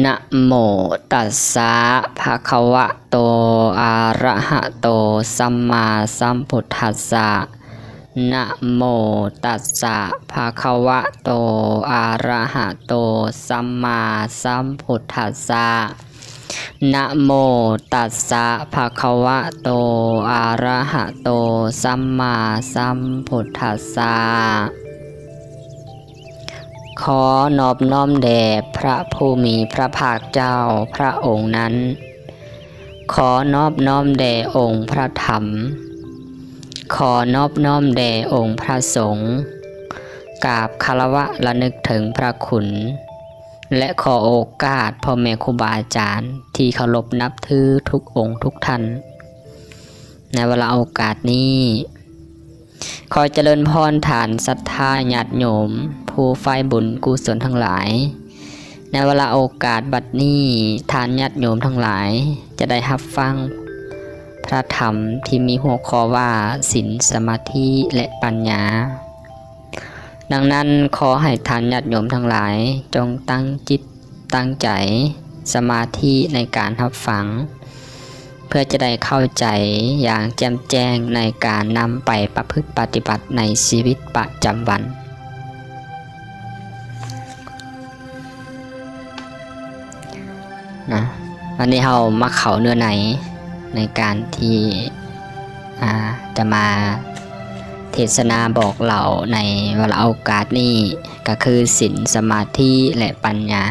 ນະໂມຕັດສະ ພະຄະວະໂຕ ອະຣະຫະໂຕ ສຳມາສຳພຸດທັດສະ. ນະໂມຕັດສະ ພະຄະວະໂຕ ອະຣະຫະໂຕ ສຳມາສຳພຸດທັດສະ. ນະໂມຕັດສະ ພະຄະວະໂຕ ອະຣະຫະໂຕ ສຳມາສຳພຸດທັດສະ. ຂໍນອບນ້ອມແດ່ພະຜູ້ມີພະພາກເຈົ້າພະອົງນັ້ນ, ຂໍນອບນ້ອມແດ່ອົງພະທຳ, ຂໍນອບນ້ອມແດ່ອົງພະສົງ, ກາບຄາລະວະລະນຶກເຖິງພະຄຸນ ແລະ ຂໍໂອກາດພໍ່ແມ່ຄູບາອາຈານທີ່ເຄົາລົບນັບຖືທຸກອົງທຸກທ່ານ ໃນເວລາໂອກາດນີ້. ຂໍຈະເລີນພອນທ່ານສັດທາຍາດໂຍມຜູ້ໃຝ່ບຸນກຸສົນທັງຫຼາຍ. ໃນເວລາໂອກາດບັດນີ້, ທ່ານຍາດໂຍມທັງຫຼາຍຈະໄດ້ຮັບຟັງພະທຳທີ່ມີຫົວຂໍ້ວ່າ ສິນ, ສະມາທິ ແລະ ປັນຍາ. ດັ່ງນັ້ນ, ຂໍໃຫ້ທ່ານຍາດໂຍມທັງຫຼາຍຈົ່ງຕັ້ງຈິດຕັ້ງໃຈສະມາທິໃນການຮັບຟັງ ເພື່ອຈະໄດ້ເຂົ້າໃຈຢ່າງແຈ່ມແຈ້ງໃນການນຳໄປປະພຶດປະຕິບັດໃນຊີວິດປະຈຳວັນນະ. ວັນນີ້ເຮົາມາເຂົ້າເນື້ອໃນ ໃນການທີ່ ອ່າ ຈະມາເທດສະໜາບອກເລົ່າໃນວາລະໂອກາດນີ້ ກໍຄືສິນ, ສະມາທິ ແລະ ປັນຍາ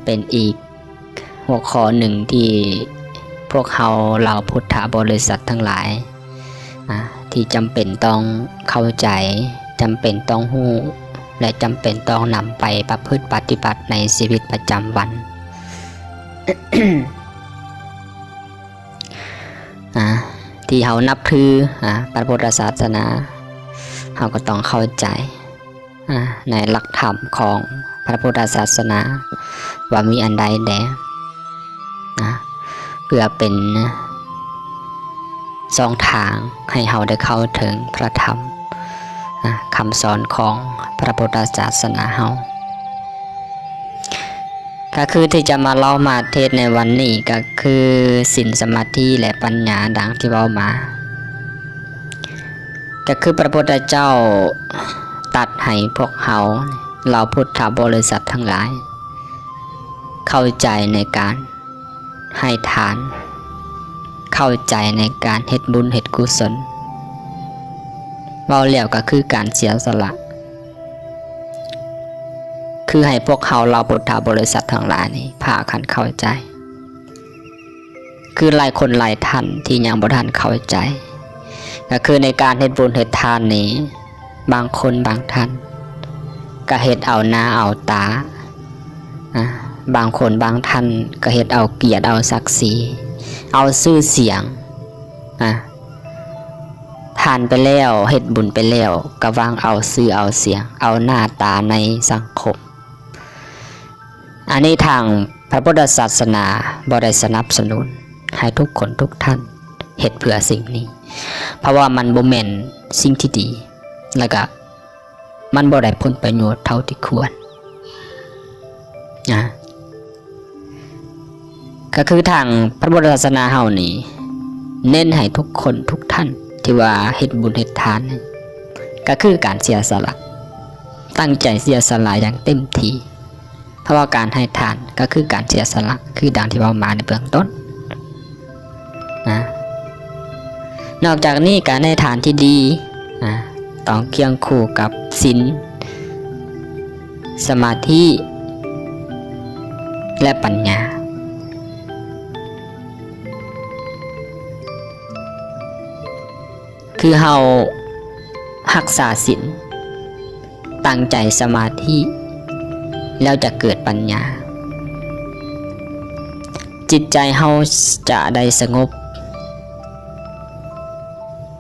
ເປັນອີກຫົວຂໍ້ໜຶ່ງທີ່ພວກເຮົາເຫຼົ່າພຸດທະບໍລິສັດທັງຫຼາຍ ອ່າ ທີ່ຈຳເປັນຕ້ອງເຂົ້າໃຈ, ຈຳເປັນຕ້ອງຮູ້ ແລະ ຈຳເປັນຕ້ອງນຳໄປປະພຶດປະຕິບັດໃນຊີວິດປະຈຳວັນ ອ່າ ທີ່ເຮົານັບຖື ອ່າ ພະພຸດທະສາສະໜາ, ເຮົາກໍຕ້ອງເຂົ້າໃຈ ອ່າ ໃນຫຼັກທຳຂອງພະພຸດທະສາສະໜາວ່າມີອັນໃດແດ່ ນະ ເພື່ອເປັນຊ່ອງທາງໃຫ້ເຮົາໄດ້ເຂົ້າເຖິງພະທຳ ອ່າ ຄຳສອນຂອງພະພຸດທະສາສະໜາເຮົາ. ກໍຄືທີ່ຈະມາເລົ່າມາເທດໃນວັນນີ້ ກໍຄືສິນ, ສະມາທິ ແລະ ປັນຍາ ດັ່ງທີ່ເວົ້າມາ. ກໍຄືພະພຸດທະເຈົ້າຕັດໃຫ້ພວກເຮົາເຫຼົ່າພຸດທະບໍລິສັດທັງຫຼາຍ ເຂົ້າໃຈໃນການໃຫ້ທານ, ເຂົ້າໃຈໃນການເຮັດບຸນເຮັດກຸສົນ, ເວົ້າແລ້ວກໍຄືການເສຍສະຫຼະ. ຄືໃຫ້ພວກເຮົາເຫຼົ່າພຸດທະບໍລິສັດທັງຫຼາຍນີ້ພາກັນເຂົ້າໃຈ. ຄືຫຼາຍຄົນຫຼາຍທ່ານທີ່ຍັງບໍ່ທັນເຂົ້າໃຈ ກໍຄືໃນການເຮັດບຸນເຮັດທານນີ້ ບາງຄົນບາງທ່ານກໍເຮັດເອົາໜ້າເອົາຕາ, ອາ, ບາງຄົນບາງທ່ານກໍເຮັດເອົາກຽດເອົາສັກສີ ເອົາຊື່ສຽງ, ອາ, ທານໄປແລ້ວ ເຮັດບຸນໄປແລ້ວ ກໍຫວັງເອົາຊື່ເອົາສຽງ ເອົາໜ້າຕາໃນສັງຄົມ. ອັນນີ້ທາງພະພຸດທະສາສະໜາບໍ່ໄດ້ສະໜັບສະໜູນໃຫ້ທຸກຄົນທຸກທ່ານເຮັດເພື່ອສິ່ງນີ້ ເພາະວ່າມັນບໍ່ແມ່ນສິ່ງທີ່ດີ ແລ້ວກະມັນບໍ່ໄດ້ຜົນປະໂຫຍດເທົ່າທີ່ຄວນນະ. ກໍຄືທາງພະພຸດທະສາສະໜາເຮົານີ້ ເນັ້ນໃຫ້ທຸກຄົນທຸກທ່ານທີ່ວ່າເຮັດບຸນເຮັດທານນີ້ ກໍຄືການເສຍສະຫຼະ, ຕັ້ງໃຈເສຍສະຫຼະຢ່າງເຕັມທີ່, ເພາະວ່າການໃຫ້ທານກໍຄືການເສຍສະຫຼະ ຄືດັ່ງທີ່ເວົ້າມາໃນເບື້ອງຕົ້ນນະ. ນອກຈາກນີ້ ການໃຫ້ທານທີ່ດີນະ ຕ້ອງຄຽງຄູ່ກັບສິນ, ສະມາທິ ແລະ ປັນຍາ. ຄືເຮົາຮັກສາສິນ, ຕັ້ງໃຈສະມາທິ ແລ້ວຈະເກີດປັນຍາ, ຈິດໃຈເຮົາຈະໄດ້ສະຫງົບ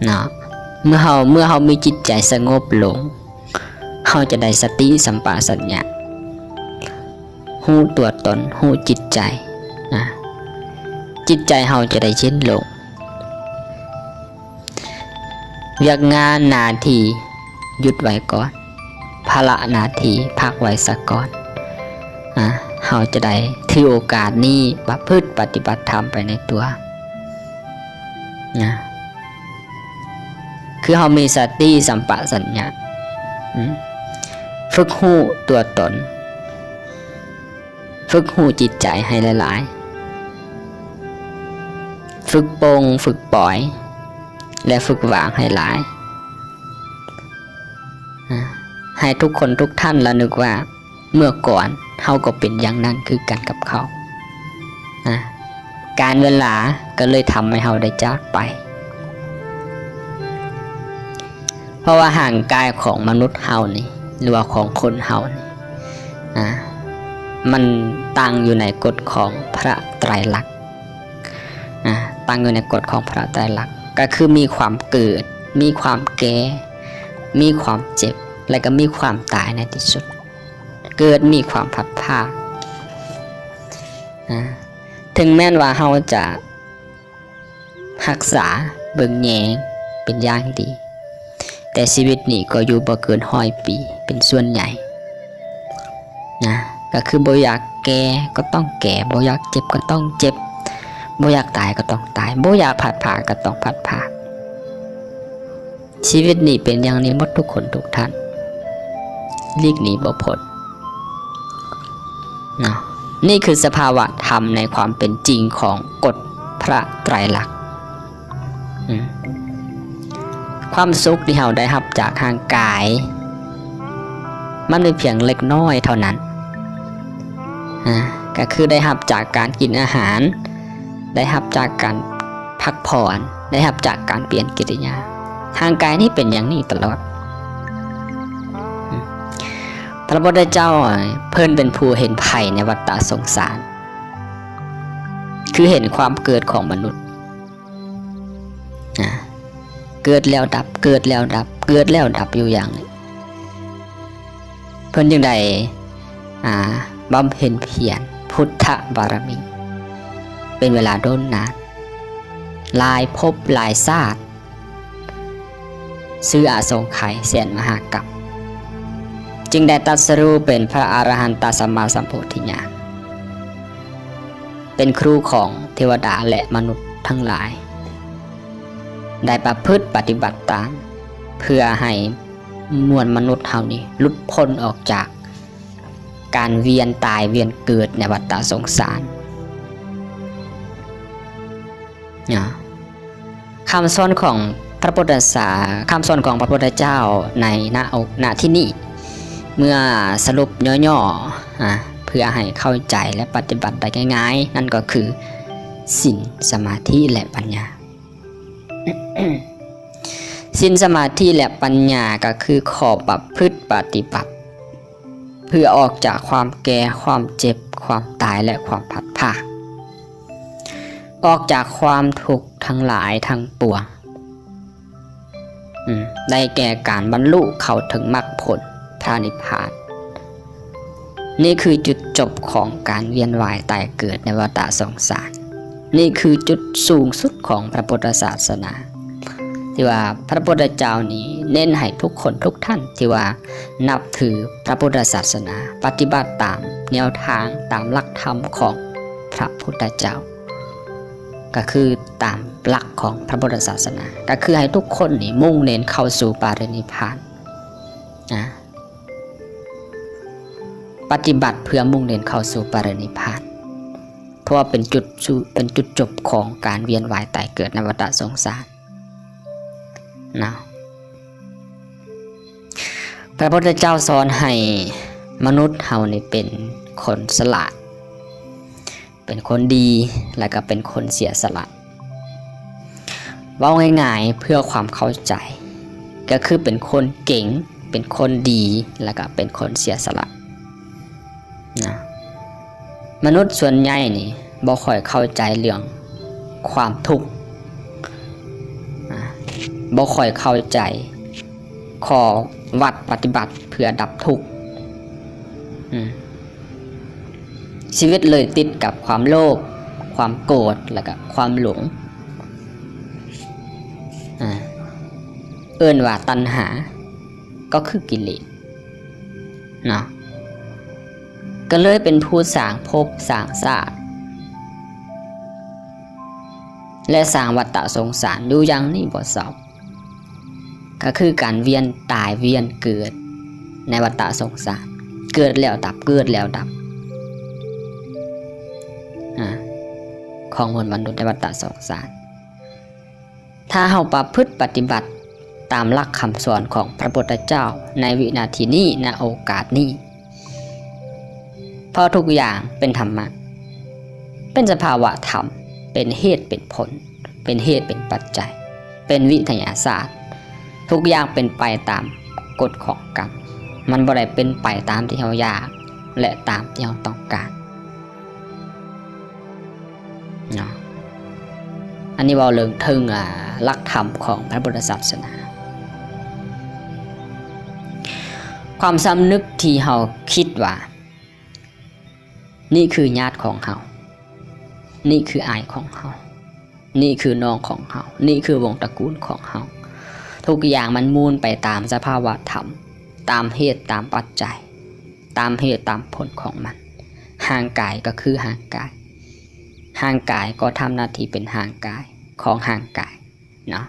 ເນາະ. ເມື່ອເຮົາ, ເມື່ອເຮົາມີຈິດໃຈສະຫງົບລົງ, ເຮົາຈະໄດ້ສະຕິສຳປະຊັນຍະ, ຮູ້ຕົວຕົນ, ຮູ້ຈິດໃຈນະ, ຈິດໃຈເຮົາຈະໄດ້ເຢັນລົງ. ວຽກງານໜ້າທີ່ຢຸດໄວ້ກ່ອນ, ພ ພາລະໜ້າທີ່ພັກໄວ້ສາກ່ອນ ອາ ເຮົາຈະໄດ້ຖືໂອກາດນີ້ປະພຶດປະຕິບັດທຳໄປໃນຕົວ ນະ ຄືເຮົາມີສະຕິສຳປະສັນຍະ ອາ ຝຶກຮູ້ຕົວຕົນ ຝຶກຮູ້ຈິດໃຈໃຫ້ຫຼາຍໆ ຝຶກປົງ ຝຶກປ່ອຍ ແລະ ຝຶກວາງໃຫ້ຫຼາຍ ອາ ໃຫ້ທຸກຄົນທຸກທ່ານລະນຶກວ່າ ເມື່ອກ່ອນເຮົາກໍເປັນຢ່າງນັ້ນຄືກັນກັບເຂົາ ອາ ການເວລາກໍເລີຍທຳໃຫ້ເຮົາໄດ້ຈາກໄປ ເພາະວ່າຮ່າງກາຍຂອງມະນຸດເຮົານີ້ ຫຼືວ່າຂອງຄົນເຮົານີ້ ອາ ມັນຕັ້ງຢູ່ໃນກົດຂອງພະໄຕຣລັກ ອາ ຕັ້ງຢູ່ໃນກົດຂອງພະໄຕຣລັກ ກໍຄືມີຄວາມເກີດ ມີຄວາມແກ່ ມີຄວາມເຈັບ ແລະ ກໍມີຄວາມຕາຍໃນທີ່ສຸດ ເກີດມີຄວາມພັດພາກ ອາ ເຖິງແມ່ນວ່າເຮົາຈະ ຮັກສາເບິ່ງແຍງເປັນຢ່າງດີ ແຕ່ຊີວິດນີ້ກໍຢູ່ບໍ່ເກີນຮ້ອຍປີເປັນສ່ວນໃຫຍ່ນະ ກໍຄືບໍ່ຢາກແກ່ກໍຕ້ອງແກ່ ບໍ່ຢາກເຈັບກໍຕ້ອງເຈັບ ບໍ່ຢາກຕາຍກໍຕ້ອງຕາຍ ບໍ່ຢາກພັດພາກກໍຕ້ອງພັດພາກ. ຊີວິດນີ້ເປັນຢ່າງນີ້ໝົດທຸກຄົນທຸກທ່ານ ຫຼີກໜີບໍ່ພົ້ນເນາະ. ນີ້ຄືສະພາວະທຳໃນຄວາມເປັນຈິງຂອງກົດພະໄຕຣລັກ. ອາ ຄວາມສຸກທີ່ເຮົາໄດ້ຮັບຈາກຮ່າງກາຍ ມັນເປັນພຽງເລັກນ້ອຍເທົ່ານັ້ນ ອາ ກໍຄືໄດ້ຮັບຈາກການກິນອາຫານ ໄດ້ຮັບຈາກການພັກຜ່ອນ ໄດ້ຮັບຈາກການປ່ຽນກິລິຍາ. ຮ່າງກາຍນີ້ເປັນຢ່າງນີ້ຕະຫຼອດ. ອາ ພະພຸດທະເຈົ້າເພິ່ນເປັນຜູ້ເຫັນໄພໃນວັດຕະສົງສານ ຄືເຫັນຄວາມເກີດຂອງມະນຸດ ນະ ເກີດແລ້ວດັບ ເກີດແລ້ວດັບ ເກີດແລ້ວດັບຢູ່ຢ່າງນີ້ ເພິ່ນຈຶ່ງໄດ້ ອາ ບຳເພັນພຽນພຸດທະບາລະມີ ເປັນເວລາດົນນານ ຫຼາຍພົບຫຼາຍຊາດ ຊື່ອະສົງໄຂແສນມະຫາກັບ ຈຶ່ງໄດ້ຕັດສະຮູ້ເປັນພະອະລະຫັນຕະສຳມາສຳໂພທິຍານ ເປັນຄູຂອງເທວະດາ ແລະ ມະນຸດທັງຫຼາຍ ໄດ້ປະພຶດປະຕິບັດຕາມ ເພື່ອໃຫ້ມວນມະນຸດເຮົານີ້ຫຼຸດພົ້ນອອກຈາກການວຽນຕາຍວຽນເກີດໃນວັດຕະສົງສານເນາະ. ຄຳສອນຂອງພະພຸດທະສາ ຄຳສອນຂອງພະພຸດທະເຈົ້າໃນ ນະ ນະທີ່ນີ້ ເມື່ອສະຫຼຸບຫຍໍ້ໆ ອາ ເພື່ອໃຫ້ເຂົ້າໃຈ ແລະ ປະຕິບັດໄດ້ງ່າຍໆ ນັ້ນກໍຄື ສິນ, ສະມາທິ ແລະ ປັນຍາ. ສິນ, ສະມາທິ ແລະ ປັນຍາ ກໍຄືຂໍ້ປະພຶດປະຕິບັດ ເພື່ອອອກຈາກຄວາມແກ່, ຄວາມເຈັບ, ຄວາມຕາຍ ແລະ ຄວາມພັດພາກ, ອອກຈາກຄວາມທຸກທັງຫຼາຍທັງປວງ, ອາ, ໄດ້ແກ່ການບັນລຸເຂົ້າເຖິງມັກຜົນພະນິບພານ. ນີ້ຄືຈຸດຈົບຂອງການວຽນວ່າຍຕາຍເກີດໃນວັດຕະສົງສານ. ນີ້ຄືຈຸດສູງສຸດຂອງພະພຸດທະສາສະໜາ ທີ່ວ່າພະພຸດທະເຈົ້ານີ້ເນັ້ນໃຫ້ທຸກຄົນທຸກທ່ານທີ່ວ່ານັບຖືພະພຸດທະສາສະໜາ ປະຕິບັດຕາມແນວທາງ ຕາມຫຼັກທຳຂອງພະພຸດທະເຈົ້າ ກໍຄືຕາມຫຼັກຂອງພະພຸດທະສາສະໜາ ກໍຄືໃຫ້ທຸກຄົນນີ້ມຸ່ງເນັ້ນເຂົ້າສູ່ປະລິນິບພານນະ. ປະຕິບັດເພື່ອມຸ່ງເນັ້ນເຂົ້າສູ່ປະລິນິບພານ ເພາະວ່າເປັນຈຸດສຸ ເປັນຈຸດຈົບຂອງການວຽນວ່າຍຕາຍເກີດໃນວັດຕະສົງສານເນາະ. ພະພຸດທະເຈົ້າສອນໃຫ້ມະນຸດເຮົານີ້ເປັນຄົນສະຫຼາດ ເປັນຄົນດີ ແລະ ກໍເປັນຄົນເສຍສະຫຼະ. ເວົ້າງ່າຍໆ ເພື່ອຄວາມເຂົ້າໃຈ ກໍຄືເປັນຄົນເກັ່ງ ເປັນຄົນດີ ແລະ ກໍເປັນຄົນເສຍສະຫຼະນະ. ມະນຸດສ່ວນໃຫຍ່ນີ້ບໍ່ຄ່ອຍເຂົ້າໃຈເລື່ອງຄວາມທຸກ ນະ ບໍ່ຄ່ອຍເຂົ້າໃຈຂໍ້ວັດປະຕິບັດເພື່ອດັບທຸກ. ອາ ຊີວິດເລີຍຕິດກັບຄວາມໂລບ, ຄວາມໂກດ ແລະ ກະຄວາມຫຼົງ. ອາ ເອີ້ນວ່າຕັນຫາ ກໍຄືກິເລດ. ເນາະ ກໍເລີຍເປັນຜູ້ສ້າງພົບສ້າງຊາດ ແລະ ສ້າງວັດຕະສົງສານຢູ່ຢ່າງນີ້ບໍ່ເຊົາ. ກໍຄືການວຽນຕາຍວຽນເກີດໃນວັດຕະສົງສານ, ເກີດແລ້ວດັບ, ເກີດແລ້ວດັບ ອາ ຂອງມວນມະນຸດໃນວັດຕະສົງສານ. ຖ້າເຮົາປະພຶດປະຕິບັດຕາມຫຼັກຄຳສອນຂອງພະພຸດທະເຈົ້າໃນວິນາທີນີ້, ນະໂອກາດນີ້, ເພາະທຸກຢ່າງເປັນທຳມະ, ເປັນສະພາວະທຳ, ເປັນເຫດເປັນຜົນ, ເປັນເຫດເປັນປັດໄຈ, ເປັນວິທະຍາສາດ, ທຸກຢ່າງເປັນໄປຕາມກົດຂອງກຳ, ມັນບໍ່ໄດ້ເປັນໄປຕາມທີ່ເຮົາຢາກ ແລະ ຕາມທີ່ເຮົາຕ້ອງການ. ເນາະ ອັນນີ້ເວົ້າເລື່ອງເຖິງ ອາ ຫຼັກທຳຂອງພະພຸດທະສາສະໜາ. ຄວາມສຳນຶກທີ່ເຮົາຄິດວ່າ ນີ້ຄືຍາດຂອງເຮົາ, ນີ້ຄືອ້າຍຂອງເຮົາ, ນີ້ຄືນ້ອງຂອງເຮົາ, ນີ້ຄືວົງຕະກູນຂອງເຮົາ, ທຸກຢ່າງມັນໝູນໄປຕາມສະພາວະທຳ, ຕາມເຫດຕາມປັດໄຈ, ຕາມເຫດຕາມຜົນຂອງມັນ. ຮ່າງກາຍກໍຄືຮ່າງກາຍ, ຮ່າງກາຍກໍທຳໜ້າທີ່ເປັນຮ່າງກາຍຂອງຮ່າງກາຍເນາະ.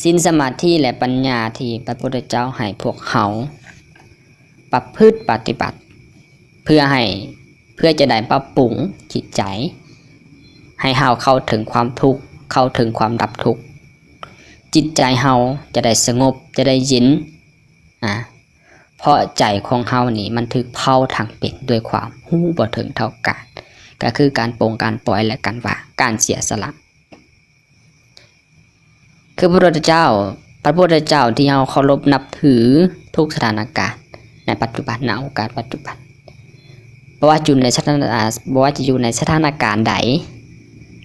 ສິນ ສະມາທິ ແລະ ປັນຍາທີ່ພະພຸດທະເຈົ້າໃຫ້ພວກເຮົາປະພຶດປະຕິບັດ ເພື່ອໃຫ້ ເພື່ອຈະໄດ້ປັບປຸງຈິດໃຈ ໃຫ້ເຮົາເຂົ້າເຖິງຄວາມທຸກ, ເຂົ້າເຖິງຄວາມດັບທຸກ, ຈິດໃຈເຮົາຈະໄດ້ສະຫງົບ, ຈະໄດ້ເຢັນ ອາ ເພາະໃຈຂອງເຮົານີ້ມັນຖືກເຜົາທັງເປັນດ້ວຍຄວາມຮູ້ບໍ່ເຖິງເທົ່າການ, ກໍຄືການປົງ, ການປ່ອຍ ແລະ ການວາງ, ການເສຍສະຫຼະ. ຄືພະພຸດທະເຈົ້າ, ພະພຸດທະເຈົ້າທີ່ເຮົາເຄົາລົບນັບຖືທຸກສະຖານະການໃນປັດຈຸບັນ, ນະໂອກາດປັດຈຸບັນ, ບໍ່ວ່າຢູ່ໃນສະຖານະ, ບໍ່ວ່າຈະຢູ່ໃນສະຖານະການໃດ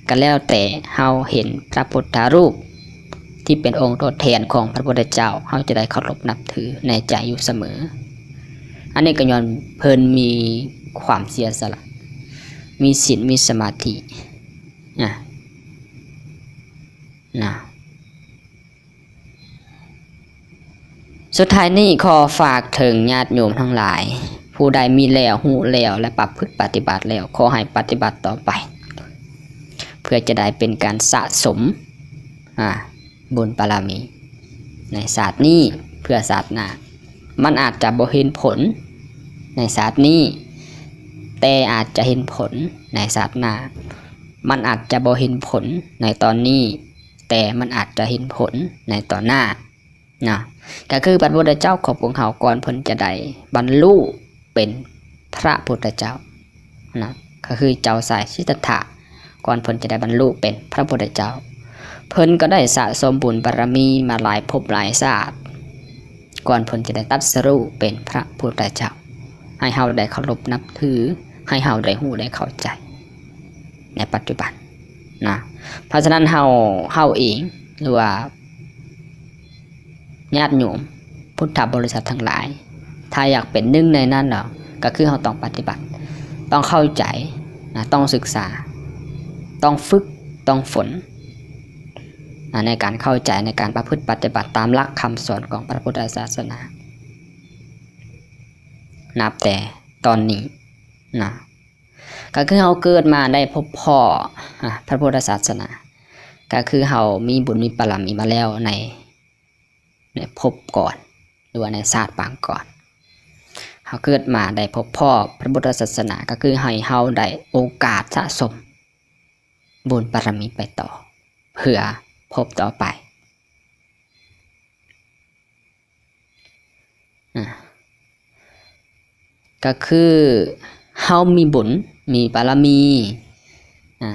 ກໍແລ້ວແຕ່, ເຮົາເຫັນພະພຸດທະຮູບທີ່ເປັນອົງຕົວແທນຂອງພະພຸດທະເຈົ້າ, ເຮົາຈະໄດ້ເຄົາລົບນັບຖືໃນໃຈຢູ່ສະເໝີ. ອັນນີ້ກໍຍ້ອນເພິ່ນມີຄວາມເສຍສະຫຼະ, ມີສິນ, ມີສະມາທິ ນະ. ນະ ສຸດທ້າຍນີ້ຂໍຝາກເຖິງຍາດໂຍມທັງຫຼາຍ, ຜູ້ໃດມີແລ້ວ, ຮູ້ແລ້ວ ແລະ ປະພຶດປະຕິບັດແລ້ວ, ຂໍໃຫ້ປະຕິບັດຕໍ່ໄປ ເພື່ອຈະໄດ້ເປັນການສະສົມ ອາ ບຸນບາລະມີໃນຊາດນີ້ເພື່ອຊາດໜ້າ. ມັນອາດຈະບໍ່ເຫັນຜົນໃນຊາດນີ້, ແຕ່ອາດຈະເຫັນຜົນໃນຊາດໜ້າ. ມັນອາດຈະບໍ່ເຫັນຜົນໃນຕອນນີ້, ແຕ່ມັນອາດຈະເຫັນຜົນໃນຕອນໜ້າເນາະ. ກໍຄືພະພຸດທະເຈົ້າຂອງພວກເຮົາ ກ່ອນເພິ່ນຈະໄດ້ບັນລຸເປັນພະພຸດທະເຈົ້າເນາະ, ກໍຄືເຈົ້າຊາຍສິດທັດຖະ ກ່ອນເພິ່ນຈະໄດ້ບັນລຸເປັນພະພຸດທະເຈົ້າ, ເພິ່ນກໍໄດ້ສະສົມບຸນບາລະມີມາຫຼາຍພົບຫຼາຍຊາດ ກ່ອນເພິ່ນຈະໄດ້ຕັດສະຮູ້ເປັນພະພຸດທະເຈົ້າ, ໃຫ້ເຮົາໄດ້ເຄົາລົບນັບຖື, ໃຫ້ເຮົາໄດ້ຮູ້ໄດ້ເຂົ້າໃຈໃນປັດຈຸບັນນະ. ເພາະສະນັ້ນເຮົາ, ເຮົາເອງ ຫຼືວ່າຍາດໂຍມພຸດທະບໍລິສັດທັງຫຼາຍ, ຖ້າຢາກເປັນໜຶ່ງໃນນັ້ນແລ້ວ ກໍຄືເຮົາຕ້ອງປະຕິບັດ, ຕ້ອງເຂົ້າໃຈນະ, ຕ້ອງສຶກສາ, ຕ້ອງຝຶກ, ຕ້ອງຝົນນະ ໃນການເຂົ້າໃຈ, ໃນການປະພຶດປະຕິບັດຕາມຫຼັກຄຳສອນຂອງພະພຸດທະສາສະໜາ ນັບແຕ່ຕອນນີ້ນະ. ກໍຄືເຮົາເກີດມາໄດ້ພົບພໍ້ ອາ ພະພຸດທະສາສະໜາ, ກໍຄືເຮົາມີບຸນມີບາລະມີມາແລ້ວໃນ, ໃນພົບກ່ອນ ຫຼືວ່າໃນຊາດປາງກ່ອນ. ເຮົາເກີດມາໄດ້ພົບພໍ້ພະພຸດທະສາສະໜາ, ກໍຄືໃຫ້ເຮົາໄດ້ໂອກາດສະສົມບຸນບາລະມີໄປຕໍ່ ເພື່ອພົບຕໍ່ໄປ. ອາ ກໍຄືເຮົາມີບຸນມີບາລະມີ ອາ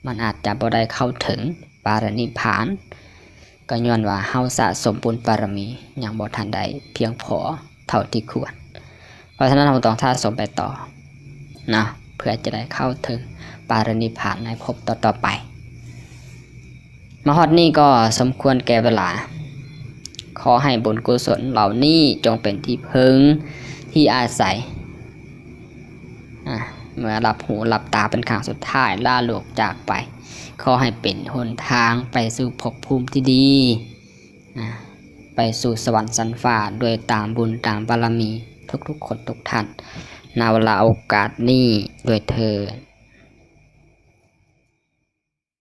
ມັນອາດຈະບໍ່ໄດ້ເຂົ້າເຖິງປະລິນິບພານ ກໍຍ້ອນວ່າເຮົາສະສົມບຸນບາລະມີຍັງບໍ່ທັນໄດ້ພຽງພໍເທົ່າທີ່ຄວນ. ເພາະສະນັ້ນເຮົາຕ້ອງສະສົມໄປຕໍ່ເນາະ ເພື່ອຈະໄດ້ເຂົ້າເຖິງປະລິນິບພານໃນພົບຕໍ່ໆໄປ. ມາຮອດນີ້ກໍສົມຄວນແກ່ເວລາ. ຂໍໃຫ້ບຸນກຸສົນເຫຼົ່ານີ້ຈົ່ງເປັນທີ່ເພິ່ງທີ່ອາໄສ ອາ ເມື່ອຫຼັບຫູຫຼັບຕາເປັນຄັ້ງສຸດທ້າຍ ລາໂລກຈາກໄປ, ຂໍໃຫ້ເປັນຫົນທາງໄປສູ່ພົບພູມທີ່ດີ ອາ ໄປສູ່ສະຫວັນຊັ້ນຟ້າ ດ້ວຍຕາມບຸນຕາມບາລະມີ ທຸກໆຄົນທຸກທ່ານ ນະວະລະໂອກາດນີ້ດ້ວຍເທີ້ນ.